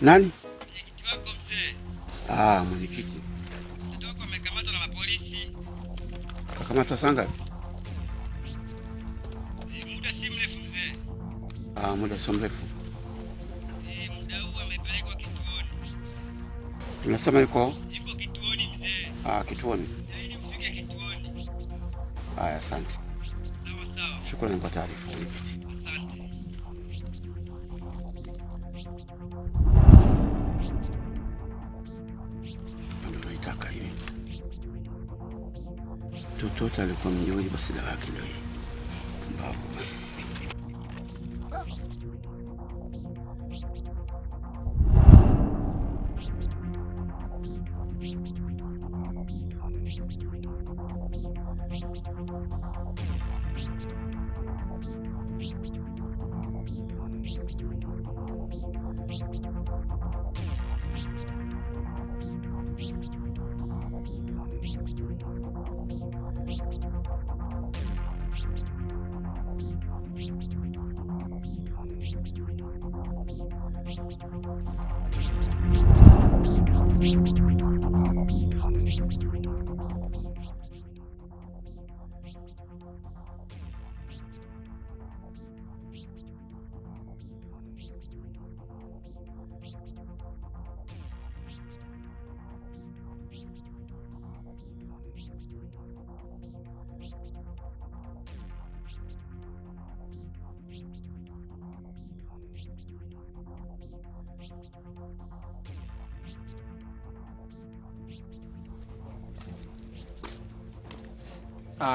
Nani? Mwenyekiti wako mzee. Ah, mwenyekiti. Mtoto wako amekamatwa na mapolisi. Kakamatwa saa ngapi? Muda si mrefu mzee. Ah, muda sio mrefu. Muda huu amepelekwa kituoni. Unasema yuko? Yuko kituoni mzee. Ah, kituoni. Jitahidi ufike kituoni. Haya, asante. Sawa sawa. Shukrani kwa taarifa mwenyekiti. Asante. Ndio naitaka hiyo. Mtoto alikuwa mjeuri, basi dawa yake ndio hii. Pumbavu.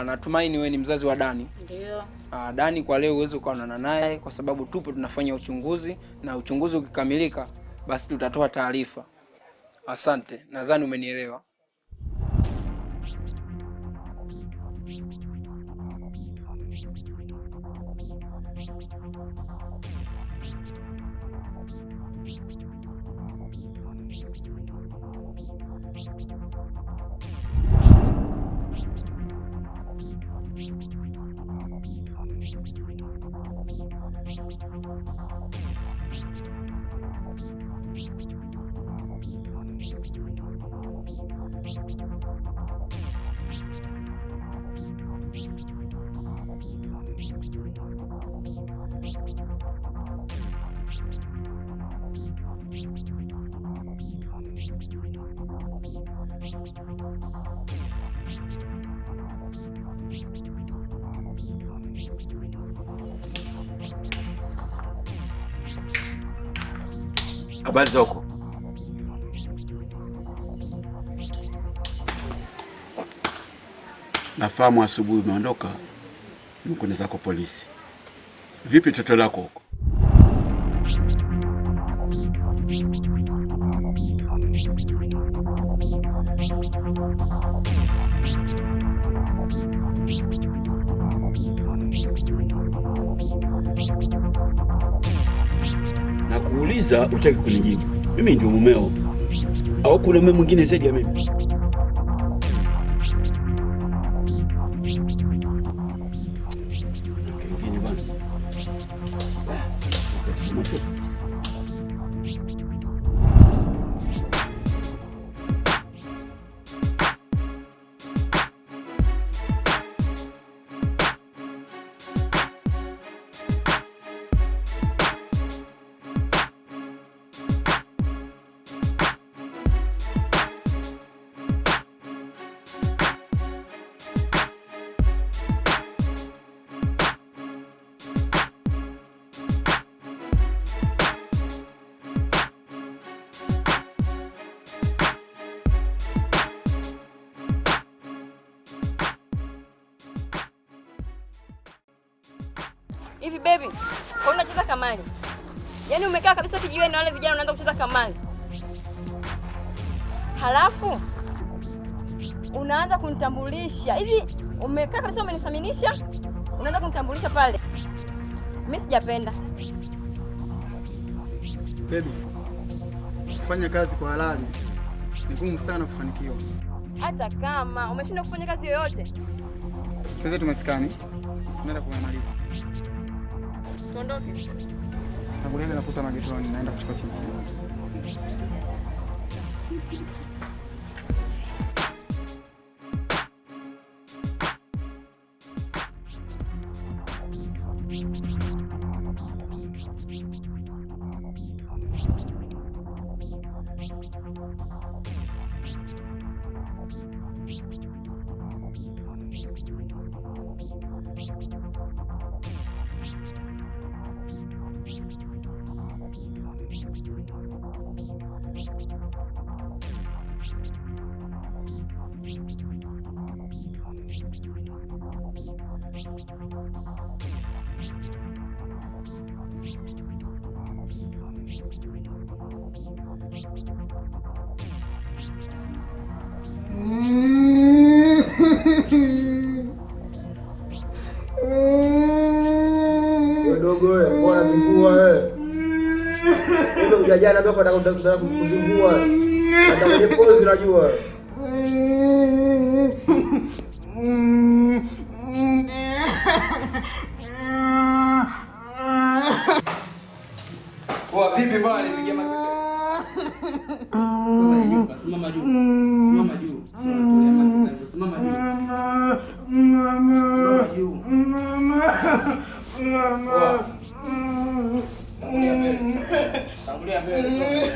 Natumaini wewe ni mzazi wa Dani. Ndio. Dani kwa leo huwezi ukaonana naye kwa sababu tupo tunafanya uchunguzi na uchunguzi ukikamilika basi tutatoa taarifa. Asante, nadhani umenielewa. Habari za huko? Nafahamu asubuhi umeondoka mkono zako polisi. Vipi toto lako huko? Nakuuliza utaki kunijibu. Mimi ndio mumeo au kuna mume mwingine zaidi ya mimi? Kingine bwana. Hivi baby, kwa nini unacheza kamari? Yaani umekaa kabisa kijiweni na wale vijana unaanza kucheza kamari. Halafu unaanza kunitambulisha. Hivi umekaa kabisa umenithaminisha? Unaanza kunitambulisha pale. Mimi sijapenda. Baby, kufanya kazi kwa halali ni ngumu sana kufanikiwa. Hata kama umeshindwa kufanya kazi yoyote, Sasa tumasikani, tunaenda kumaliza. tuondoke. Tangulia nakuta magetoni, naenda kuchukua chini. Wewe dogo wewe, mbona unazingua wewe? Wewe kuja jana ndio unataka kuzingua. Hata kwenye pozi unajua. Poa vipi mbona nipigia makelele? Simama juu. Simama juu. Simama juu. Simama juu. Poa. Tangulia mbele. Tangulia mbele.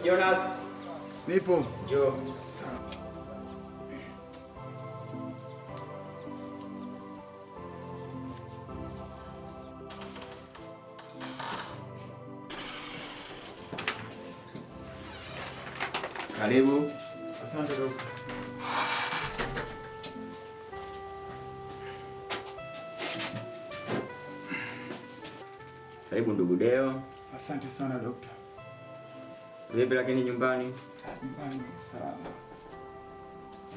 Jonas. Nipo. Njoo. Sawa. Karibu. Asante dokta. Karibu ndugu Deo. Asante sana dokta. Vipi lakini nyumbani? Nyumbani salama.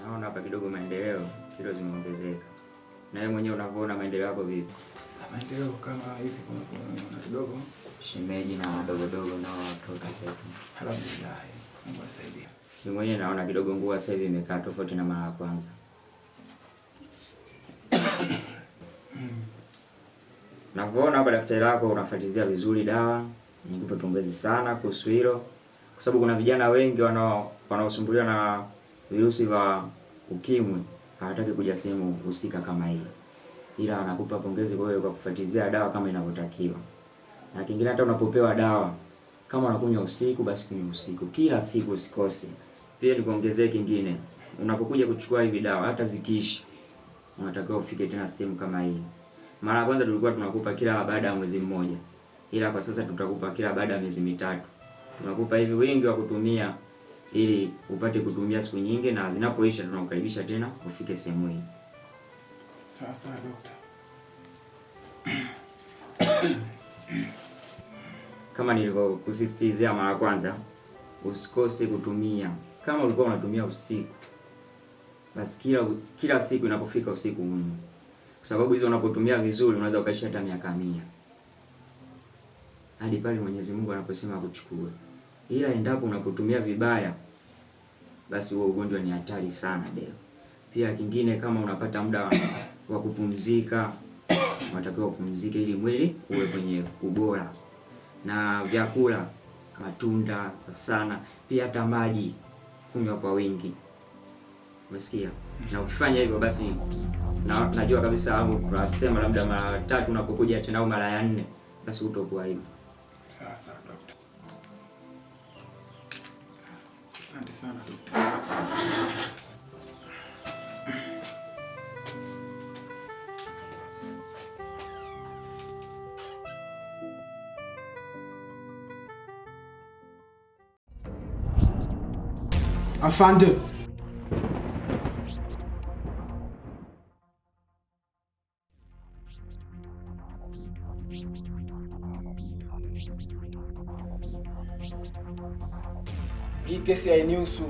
Naona hapa kidogo maendeleo kilo zimeongezeka. Na wewe mwenyewe unavyoona maendeleo yako vipi? Maendeleo kama hivi kuna kidogo. Shemeji na wadogo dogo na watoto zetu. Alhamdulillah. Mungu asaidie. Mimi mwenyewe naona kidogo nguo sasa hivi imekaa tofauti na mara ya kwanza. Nakuona hapa daftari lako unafuatilia vizuri dawa. Nikupe pongezi sana kuhusu hilo, kwa sababu kuna vijana wengi wanaosumbuliwa na virusi vya ukimwi hawataki kuja sehemu husika kama hii, ila anakupa pongezi kwa wewe kwa kufuatilia dawa kama inavyotakiwa. Na kingine, hata unapopewa dawa kama unakunywa usiku, basi kunywa usiku, kila siku usikose. Pia nikuongezee kingine, unapokuja kuchukua hivi dawa, hata zikiisha, unatakiwa ufike tena sehemu kama hii. Mara ya kwanza tulikuwa tunakupa kila baada ya mwezi mmoja, ila kwa sasa tutakupa kila baada ya miezi 3. Tunakupa hivi wingi wa kutumia ili upate kutumia siku nyingi, na zinapoisha tunakukaribisha tena ufike sehemu hii. Sawa sawa dokta. Kama nilivyokusisitizia mara ya kwanza, usikose kutumia. Kama ulikuwa unatumia usiku, basi kila siku inapofika usiku unywe, kwa sababu hizo unapotumia vizuri unaweza ukaishi hata miaka 100 hadi pale Mwenyezi Mungu anaposema akuchukue. Ila endapo unapotumia vibaya, basi huo ugonjwa ni hatari sana Deo. Pia kingine, kama unapata muda wa kupumzika, unatakiwa upumzike ili mwili uwe kwenye ubora. Na vyakula, matunda sana, pia hata maji kunywa kwa wingi. Umesikia? Na ukifanya hivyo basi najua kabisa, au tunasema labda mara 3 unapokuja tena au mara ya 4, basi utakuwa hivyo. Sawa sawa dokta. Asante sana dokta. Afande. Hii kesi hainihusu.